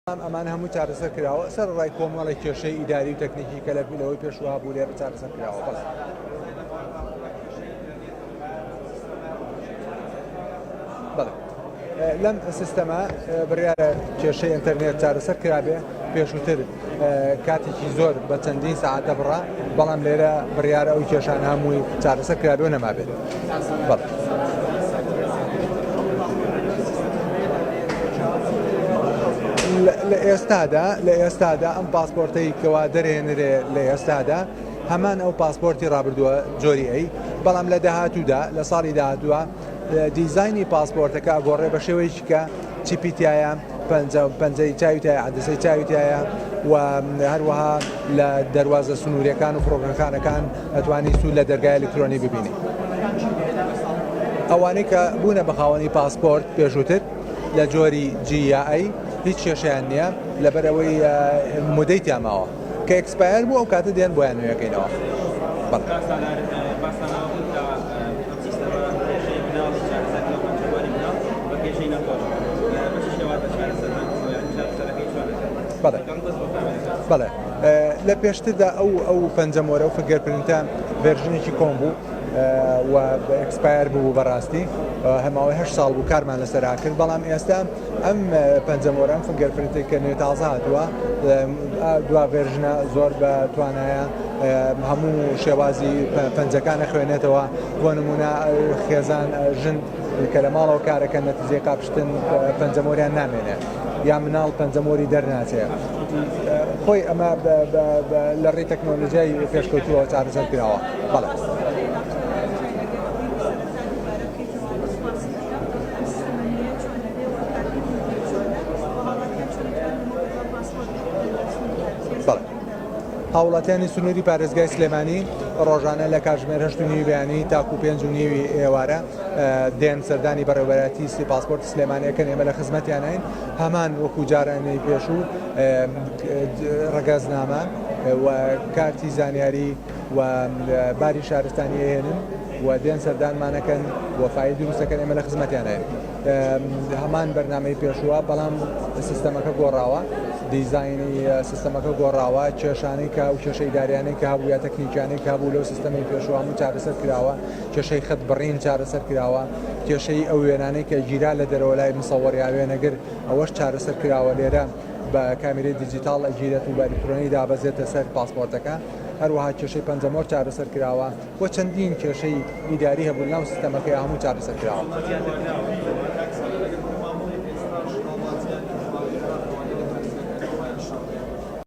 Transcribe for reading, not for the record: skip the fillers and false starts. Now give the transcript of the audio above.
بەڵام ئەمانە هەمووی چارەسەر کراوە، سەرەڕای کۆمەڵێک کێشەی ئیداری و تەکنیکی کە لە لەوەی پێشوو هەبوو لێرە چارەسەر کراوە. بەڵێ. بەڵێ. لەم سیستەمە بڕیارە کێشەی ئینتەرنێت چارەسەر کرابێ، پێشووتر کاتێکی زۆر بە چەندین سەعات دەبڕا، بەڵام لێرە بڕیارە ئەو کێشانە هەمووی چارەسەر کرابێ و نەمابێت. بەڵێ. لە ئێستادا لە ئێستادا ئەم پاسپۆرتەی کەوا دەرێنرێ لە ئێستادا هەمان ئەو پاسپۆرتی ڕابردووە جۆری ئەی بەڵام لە داهاتوودا لە ساڵی داهاتووە دیزاینی پاسپۆرتەکە ئەگۆڕێ بە شێوەیەکی کە چیپی تایە پەنجە پەنجەی چاوی تایە عەدەسەی چاوی تایە و هەروەها لە دەروازە سنووریەکان و فڕۆکەخانەکان ئەتوانی سوود لە دەرگای ئەلکترۆنی ببینی. ئەوانەی کە بوونە بە خاوەنی پاسپۆرت پێشووتر لە جۆری جی یا ئەی هیچ کێشەیان نییە لەبەر ئەوەی مدەی تیا ماوە کە expire بوو ئەو کاتە دێن بۆیان نوێەکەینەوە. بەڵێ بەڵێ لە پێشتردا ئەو ئەو پەنجەمۆرە و fingerprint ە version ێکی کۆن بوو و expire بوو بەڕاستی هەماوەی هە ساڵ بوو کارمان لەسەر کرد بەڵام ئێستا ئەم پەنجەمۆرە ئەم fingerprint ێک کە نوێ تازە هاتووە دوا version ە زۆر بە توانایە هەموو شێوازی پەنجەکانە خوێنێتەوە بۆ نمونە خێزان ژن کە لە ماڵەوە کارەکە نەتیجەی قاپشتن پەنجەمۆریان نامێنێ یا مناڵ پەنجەمۆری دەرناچێ خۆی ئەمە لە ڕێی تەکنۆلۆژیای پێشکەوتووە چارەسەر کراوە بەڵێ. هاوڵاتیانی سنووری پارێزگای سلێمانی ڕۆژانە لە کاتژمێر هەشت و نیوی بەیانی تاکو پێنج و نیوی ئێوارە دێن سەردانی بەڕێوەبەرایەتی سی پاسپۆرتی سلێمانی ئەکەن ئێمە لە خزمەتیانین هەمان وەکو جارانی پێشوو ڕەگەزنامە و کارتی زانیاری و باری شارستانی ئەهێنن و دێن سەردانمانەکەن و فایل دروستەکەن ئێمە لە خزمەتیانین هەمان بەرنامەی پێشووە بەڵام سیستەمەکە گۆڕاوە دیزاینی سیستەمەکە گۆڕاوە کێشانەی کە و کێشە ئیداریانەی کە هەبوو یا تەکنیکیانەی کە هەبوو لەو سیستەمەی پێشوو هەموو چارەسەر کراوە کێشەی خەت بڕین چارەسەر کراوە کێشەی ئەو وێنانەی کە گیرا لە دەرەوە لای مسەوەر یا وێنەگر ئەوەش چارەسەر کراوە لێرە بە کامیرەی دیجیتاڵ ئەگیرێت و بە ئەلیکترۆنی دابەزێتە سەر پاسپۆرتەکە هەروەها کێشەی پەنجەمۆر چارەسەر کراوە و چەندین کێشەی ئیداری هەبوو لەناو سیستەمەکەی هەموو چارەسەر کراوە.